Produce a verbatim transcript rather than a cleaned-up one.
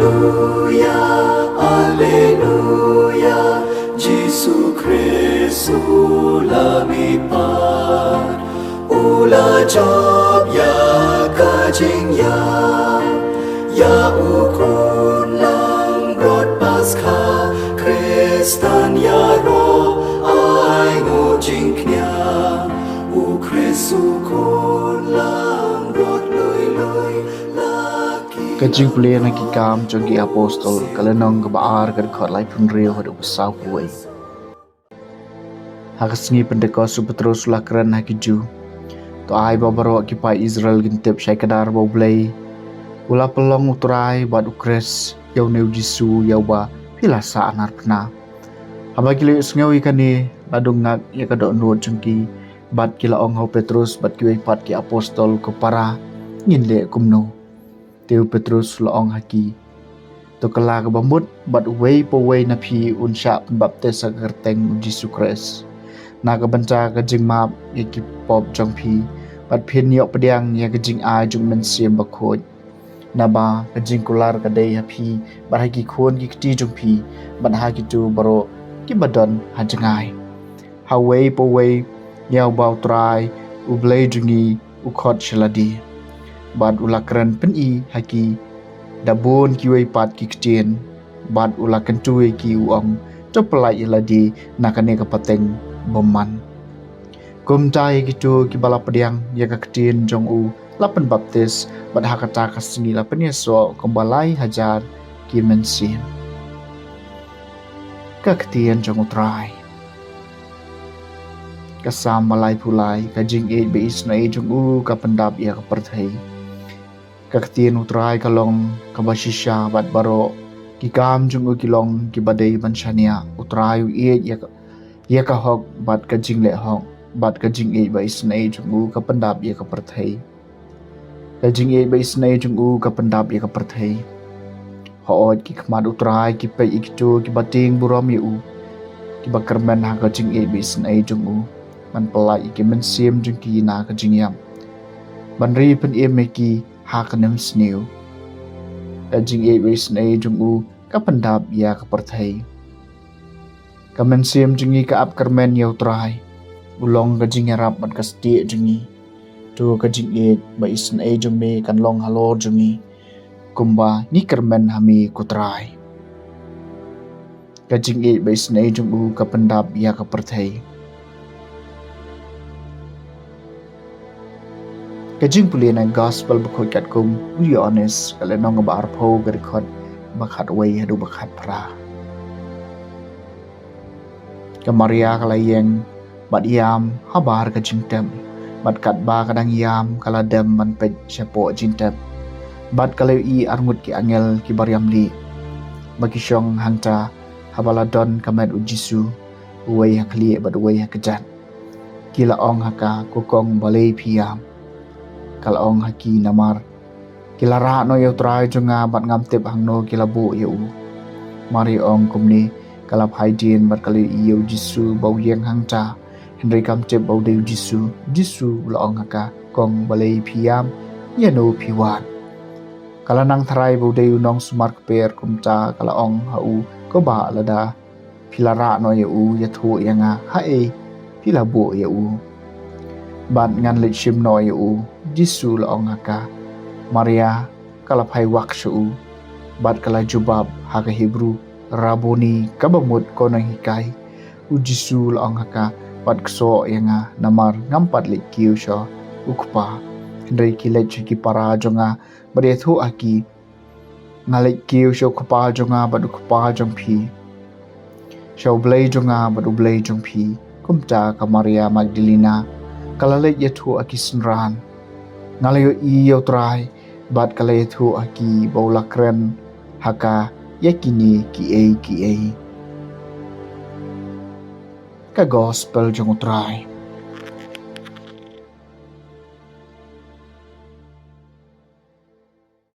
Alleluia, Alleluia, Jisu Khrist u la mihpat, u la jop ïa ka jingïap, ïa u khun langbrot Paskha, Khristan ïaroh ai nguh jingkñia, u Khrist u khun langbrot lui lui la Ka jingpule na ki Kam jong ki Apostol, ka lynnong kaba ar, ka dkhot laiphew hynriew haduh ba sawphew wei. Ha ka sngi Pentekost u Petrus u la kren ha ki Jiw: To ai ba baroh ki paid Israel kin tip shai kdar ba U Blei u la pynlong U Trai bad U Khrist, ïa une U Jisu ïa uba phi la sahnarphna. Haba ki la ïohsngew ïa kane, la dung ngak ïa ka dohnud jong ki, bad ki la ong ha u Petrus bad kiwei pat ki apostol: Ko para, ngin leh kumno? Te u Petrus u la ong ha ki: To kylla kaba mut bad uwei pa uwei na phi un shah pynbaptis ha ka kyrteng U Jisu Khrist na ka bynta ka jingmap ïa ki pop jong phi, bad phin ïoh pdiang ïa ka jingai jong U Mynsiem Bakhuid. Naba ka jingkular ka dei ha phi bad ha ki khun ki kti jong phi bad ha kito baroh kiba don ha jngai, ha uwei pa uwei ïa uba U Trai U Blei jong ngi u khot sha lade. Bad u la kren pyni ha ki da bun kiwei pat ki ktien, bad u la kyntu ïa ki u ong: To pyllait ïa lade na kane ka pateng bymman. Kumta ïa kito kiba la pdiang ïa ka ktien jong u la pynbaptis, bad ha kata ka sngi la pynïasoh kumba lai hajar ki mynsiem. Ka ktien jong U Trai. Ka Salm ba laiphew lai. Ka jingïeit ba isynei jong u ka pyndap ïa ka pyrthei. Ka ktien U Trai ka long kaba shisha, bad baroh ki kam jong u ki long kiba dei ban shaniah. U Trai u ïeit ïa ka, ïa ka hok bad ka jingleh hok, bad ka jingïeit ba isynei jong u ka pyndap ïa ka pyrthei. Ka jingïeit ba isynei jong u ka pyndap ïa ka pyrthei. Hooid, ki khmat U Trai ki peit ïa kito kiba tieng burom ïa u, kiba kyrmen ha ka jingïeit ba isynei jong u, ban pyllait ïa ki mynsiem jong ki na ka jingïap, ban ri pynim ïa ki ha ka nemsniew. Ka jingïeit ba isynei jong u ka pyndap ïa ka pyrthei. Ka mynsiem jong ngi ka ap kyrmen ïa U Trai. U long ka jingïarap bad ka stieh jong ngi. To ka jingïeit ba isynei jong me kan long halor jong ngi, kumba ngi kyrmen ha me, ko Trai. Ka jingïeit ba isynei jong u ka pyndap ïa ka pyrthei. Ka jingpule na Gospel Bakhuid katkum u Ïoannis, ka lynnong kaba arphew, ka dkhot ba khatwei haduh ba khatphra. Ka Maria ka la ïeng bad ïam habar ka jingtep, bad katba ka dang ïam ka la dem ban peit shapoh jingtep, bad ka la ïohi arngut ki angel kiba riam lieh, ba ki shong hangta haba la don ka met U Jisu, uwei ha khlieh bad uwei ha kjat. Ki la ong ha ka: Ko kong, balei phi ïam? Ka la ong ha ki: Namar ki la rah noh ïa U Trai jong nga, bad ngam tip hangno ki la buh ïa u. Mar ïa ong kumne, ka la phai dien bad ka la ïohi ïa U Jisu ba u ïeng hangta, hynrei kam tip ba u dei U Jisu. U Jisu u la ong ha ka: Kong, balei phi ïam? Ïano phi wad? Ka la nang tharai ba u dei u nongsumar kper, kumta ka la ong ha u: Ko bah, lada phi la rah noh ïa u, ïathuh ïa nga haei phi la buh ïa u, bad ngan leit shim noh ïa u. U Jisu u la ong ha ka: Maria. Ka la phai wak sha u, bad ka la jubab ha ka Hebru: Rabboni, kaba mut, ko nonghikai. U Jisu u la ong ha ka: Wat ksoh ïa nga, namar ngam pat leit kiew sha u Kpa, hynrei ki leit sha ki para jong nga bad ïathuh ha ki: Nga leit kiew sha u Kpa jong nga bad u Kpa jong phi, sha U Blei jong nga bad U Blei jong phi. Kumta ka Maria Magdalena ka la leit ïathuh ha ki synran: Nga la ïohi ïa U Trai, bad ka la ïathuh ha ki ba u la kren ha ka ïa kine kiei kiei. Ka Gospel jong U Trai.